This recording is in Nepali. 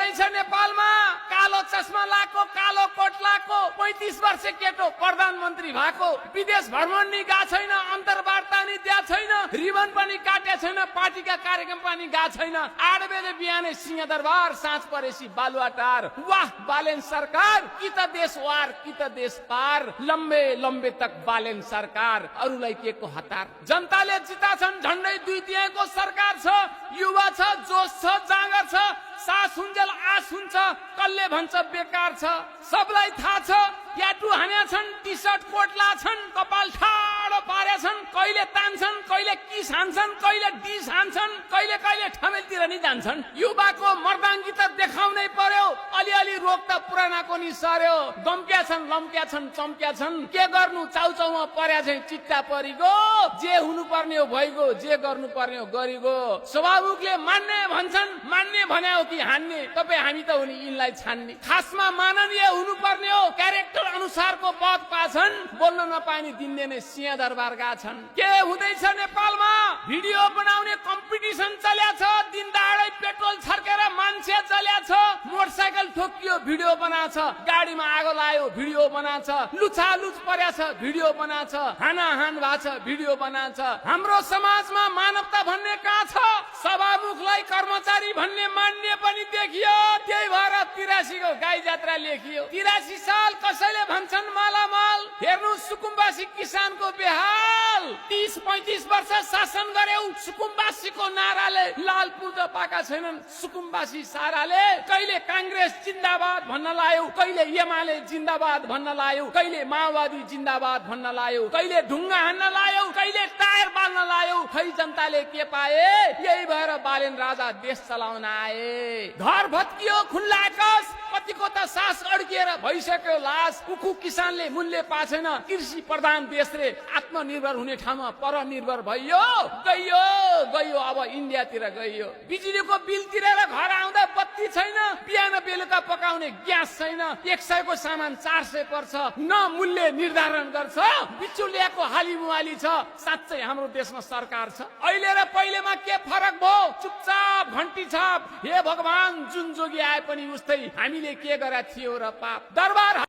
हुँदैछ नेपालमा कालो चस्मा लाको कालो कोट लाको 35 वर्ष केटो प्रधानमन्त्री भएको विदेश भ्रमण नि गएको छैन अन्तर्वार्ता नि दिएको छैन रिबन पनि काटेको छैन पार्टीका कार्यक्रम पनि गएको छैन 8 बजे बिहानै सिंहदरबार साँझ परेसी बालुवाटार वाह बालेन सरकार कि त देश वार कि त देश पार लम्बे लम्बे तक बालेन सरकार अरूलाई के को हतार जनताले जिता छन् झण्डै 2 तिहाईको सरकार छ युवा छ जोश छ जाँगर छ सास हुन्जेल आस हुन्छ कसले भन्छ बेकार छ सबलाई थाहा छ ट्याटु हान्या छन् टी सर्ट कोट लाछन् कपाल ठाडो पारे छन् कहिले तान्छन् कहिले किस हान्छन् कहिले डिस हान्छन् कहिले कहिले ठमेलतिर नि जान्छन् युवाको मर्दाङ्गी त देखाउनै पर्यो अलिअलि रोग त पुरानाको नि सर्यो दम्क्या छन् लम्क्या छन् चम्क्या छन् के गर्नु चाउचाउमा पर्या चाहिँ चिट्टा परिगो जे हुनुपर्ने हो भइगो जे गर्नु पर्ने हो गरिगो स्वभावुकले मान्ने भन्छन् मान्ने भन्या हो कि हान्ने तपाई हामी त हो नि यिनलाई छान्ने खासमा माननीय हुनुपर्ने हो क्यारेक्टर अनुसारको पद पाछन् बोल्न नपानी दिनले नै सिंहदरबार गएका छन् के हुँदैछ नेपालमा भिडियो बनाउने कम्पिटिसन चल्या छ दिन दहाडै पेट्रोल छर्केर मान्छे चल्या छ मोटरसाइकल ठोकियो भिडियो बनाछ गाडीमा आगो लायो भिडियो बनाछ लुछालुछ पर्या छ भिडियो बनाछ हानाहान भएको छ भिडियो बनाछ हाम्रो समाजमा मानवता भन्ने कहाँ छ सभामुखलाई कर्मचारी भन्ने मान्ने पनि देखियो त्यही भएर 83 को गाई जात्रा लेखियो 83 साल कसैले भन्छन् मालामाल हेर्नु सुकुम्बासी किसानको बेहाल 30-35 वर्ष शासन गर्यौ सुकुम्बासीको नाराले लाल पुल्ट पाका छैनन् सुकुम्बासी साराले कहिले कांग्रेस जिन्दाबाद भन्न लायो कहिले एमाले जिन्दाबाद भन्न लायो कहिले माओवादी जिन्दाबाद भन्न लायो कहिले ढुङ्गा हान्न लायो कहिले टायर बाल्न लायो खै जनताले के पाए यही भएर बालेन राजा देश चलाउन आए घर भत्कियो खुल्ला आकाश कतिको त सास अड्किएर भइसक्यो लास उखु किसानले मूल्य पाछेन कृषि प्रधान देशले आत्मनिर्भर हुने ठाउँमा परनिर्भर भइयो गइयो गइयो अब इन्डियातिर गइयो बिजुलीको बिल तिरेर घर आउँदा बत्ती छैन बिहान बेलुका पकाउने ग्यास छैन 100 को सामान 400 पर्छ न मूल्य निर्धारण गर्छ बिचुलियाको हालिमुहाली छ साच्चै हाम्रो देशमा सरकार छ अहिले र पहिलेमा के फरक भयो चुपचाप घण्टी छाप हे भगवान जुन जोगी आए पनि उस्तै हामीले के गरा थियो र पाप दरबार